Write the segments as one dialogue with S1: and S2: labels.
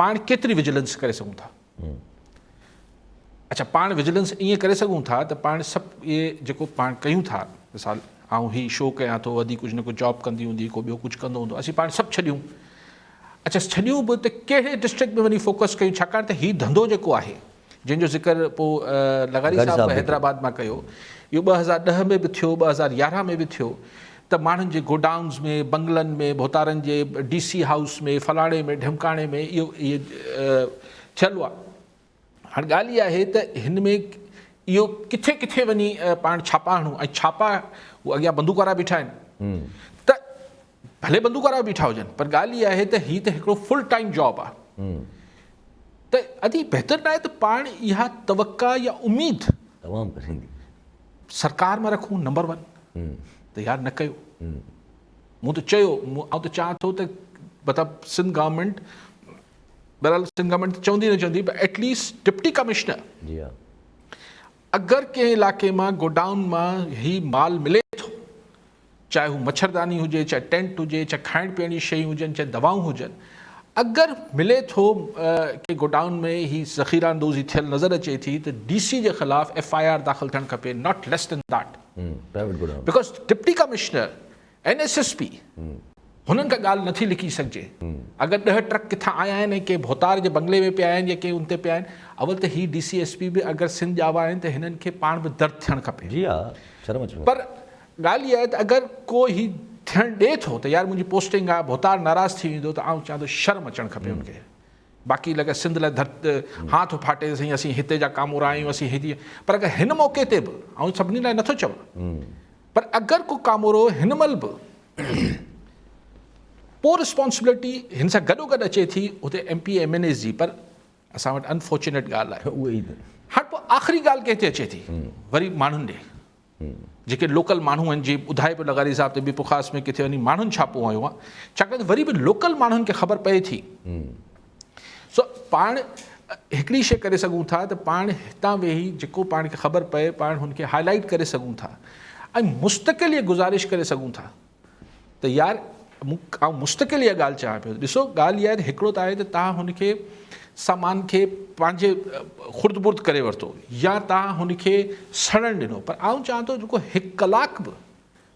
S1: پاڻ ڪيتري وجلنس ڪري سگهون ٿا؟ اڇا پاڻ وجلنس ائين ڪري سگهون ٿا ته پاڻ سڀ اهي جيڪو پاڻ ڪيون ٿا، مثال آئون هي شو ڪيان ٿو، ادي ڪجهه نه ڪجهه جاب ڪندي هوندي، ڪو ٻيو ڪجهه ڪندو هوندو، اسين پاڻ سڀ ڇڏيون. اڇا ڇڏيون به ته ڪهڙي ڊسٽرڪٽ ۾ وڃي فوڪس ڪيون، ڇاڪاڻ ته هي ڌنڌو جيڪو آهي جنهن جو ذڪر پوء لغاري صاحب به حيدرآباد مان ڪيو، اهو 2010 ۾ به ٿيو، 2011 ۾ به ٿيو ته ماڻهن جي گوڊائونز ۾، بنگلن ۾، ڀوتارن جي ڊي سي هائوس ۾، فلاڻي ۾ ڍمڪاڻي ۾ اهو اهي ٿيل هئا. هاڻ ڳالهه اها آهي ته هن ۾ اهو ڪٿي ڪٿي وڃي پاڻ ڇاپا هڻون ۽ ڇاپا هو اڳيان بندوق وارا بيٺا آهن ته ڀلي بندوق وارا بيٺا هجن پر ڳالهه اها آهي ته هي ته هڪڙو فل ٽائيم جاب آهي ته ادي بهتر نه آهي ته پاڻ اها توقع يا اميد تمام سرڪار مان رکون نمبر ون ته يار نه ڪيو. مون ته چيو آئون ته چاهان ٿو ته مطلب سنڌ گورنمينٽ بهرحال سنڌ گورنمينٽ ته چوندي نه چوندي پر ايٽ ليسٽ ڊپٽي ڪمشنر جي ها اگر ڪنهن علائقي مان گوڊائون مان هي مال ملي ٿو چاهي هو مڇرداني هجي چاهي ٽينٽ هجي چاهي کائڻ پيئڻ جي شيون هجن چاهي دوائون هجن اگر ملي ٿو ڪي گوڊائون ۾ هي ذخيره اندوزي ٿيل نظر اچي ٿي ته ڊي سي جي خلاف ايف I R داخل ٿيڻ کپي not less than that because deputy commissioner N S S P هنن کان ڳالهه نٿي لکي سگهجي. اگر ڏهه ٽرڪ ڪٿان آيا آهن ۽ ڪنهن ڀوتار جي بنگلي ۾ پيا آهن يا ڪنهن ان تي پيا آهن اول ته هي ڊي سي ايس پي به اگر سنڌ ڄاوا آهن ته هنن کي پاڻ به درد ٿيڻ کپي.
S2: جي ها شرم اچڻ کپي.
S1: پر ڳالهه اها آهي ته اگر ڪو هي ٿيڻ ڏي ٿو ته يار منهنجي پوسٽنگ آهي ڀوتار ناراض ٿي ويندو ته آئون چوان ٿو شرم اچڻ کپي هن کي. باقي لڳي سنڌ لاء ڌرت هان ٿو ڦاٽي سائين اسين هتي جا ڪامورا آهيون اسين هتي پر اگر هن موقعي تي به آئون سڀني لاء نٿو چوان پر اگر ڪو ڪامورو هن مهل به پوء رسپانسبلٽي هن سان گڏو گڏ اچي ٿي اتي M P M N As جي پر اسان وٽ انفارچونيٽ ڳالهه آهي هاڻ پوء آخري ڳالهه ڪنهن تي اچي ٿي وري ماڻهن ڏي جيڪي لوڪل ماڻهو آهن جي ٻڌائي پيو لغاري صاحب ته ميرپورخاص ۾ ڪٿي وڃي ماڻهن ڇاپو هنيو آهي ڇاڪاڻ ته وري به لوڪل ماڻهن کي خبر پئي ٿي سو پاڻ هڪڙي شي ڪري سگهون ٿا ته پاڻ هتان ويهي جيڪو پاڻ کي خبر پئي پاڻ هن کي هائي لائيٽ ڪري سگهون ٿا ۽ مستقل هي گذارش ڪري سگهون ٿا ته يار مون آئون مستقل اها ڳالهه چوان پيو ڏسو ڳالهه اها آهي ته هڪڙو ته آهي ته توهان هن کي سامان کي پنهنجي خرد برد ڪري ورتو يا توهان هن کي سڙڻ ڏنو پر آئون چوان ٿو جيڪو هڪ ڪلاڪ به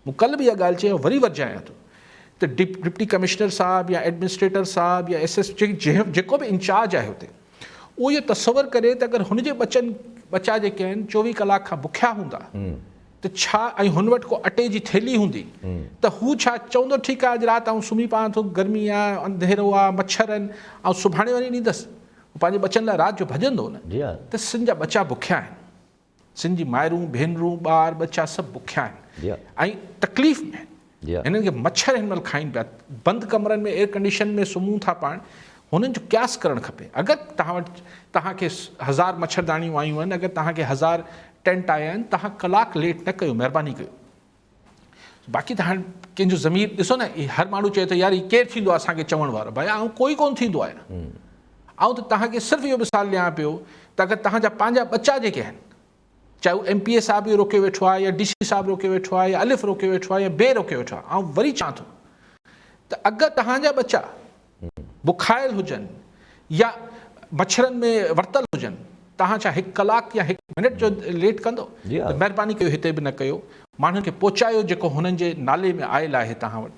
S1: مون ڪلهه به اها ڳالهه چئي وري ورجايان ٿو ته ڊپٽي ڪمشنر صاحب يا ايڊمنسٽريٽر صاحب يا ايس ايس جيڪو به انچارج آهي اتي اهو اهو تصور ڪري ته اگر هن جي ٻچن ٻچا جيڪي آهن 24 ڪلاڪ کان بکيا هوندا ته ڇا ۽ هن وٽ ڪو اٽي جي ٿيلهي هوندي ته هو ڇا چوندو ٺيڪ آهي اڄ رات آئون سمهي پوان ٿو گرمي آهي انڌيرو آهي مڇر آهن آئون سڀاڻي وڃي ڏيندس هو پنهنجي ٻچن لاء رات جو ڀڄندو نه ته سن جا ٻچا بکيا آهن سن جي مائرون ڀينرون ٻار ٻچا سڀ بکيا آهن ۽ تڪليف ۾ آهن هنن کي مڇر هن مهل کائين پيا بند ڪمرن ۾ ايئر ڪنڊيشن ۾ سمهون ٿا پاڻ هنن جو قياس ڪرڻ کپي اگر توهان وٽ توهان کي هزار مڇرداڻيون آيون آهن اگر توهان کي هزار ٽينٽ آيا آهن توهان ڪلاڪ ليٽ نه ڪيو مهرباني ڪيو باقي ته هاڻ ڪنهن جو ضمير ڏسو نه هر ماڻهو چئي ٿو يار هي ڪير ٿيندو آهي اسان کي چوڻ وارو ڀاء آئون ڪوئي ڪونه ٿيندو آهيان آئون ته توهان کي صرف اهو مثال ڏيان پيو ته اگر توهان جا پنهنجا ٻچا جيڪي آهن چاهي هو ايم پي اي صاحب اهو روڪيو ويٺو آهي يا ڊي سي صاحب روڪيو ويٺو آهي يا الف روڪيو ويٺو آهي يا بي روڪيو ويٺو آهي آئون وري چوان ٿو ته اگر توهان جا ٻچا بکايل هجن يا مڇرن ۾ ورتل هجن توهان ڇا هڪ ڪلاڪ يا هڪ منٽ جو ليٽ ڪندو ته مهرباني ڪيو هتي به نه ڪيو ماڻهن کي پهچايو جيڪو هنن جي نالي ۾ آيل آهي توهان وٽ.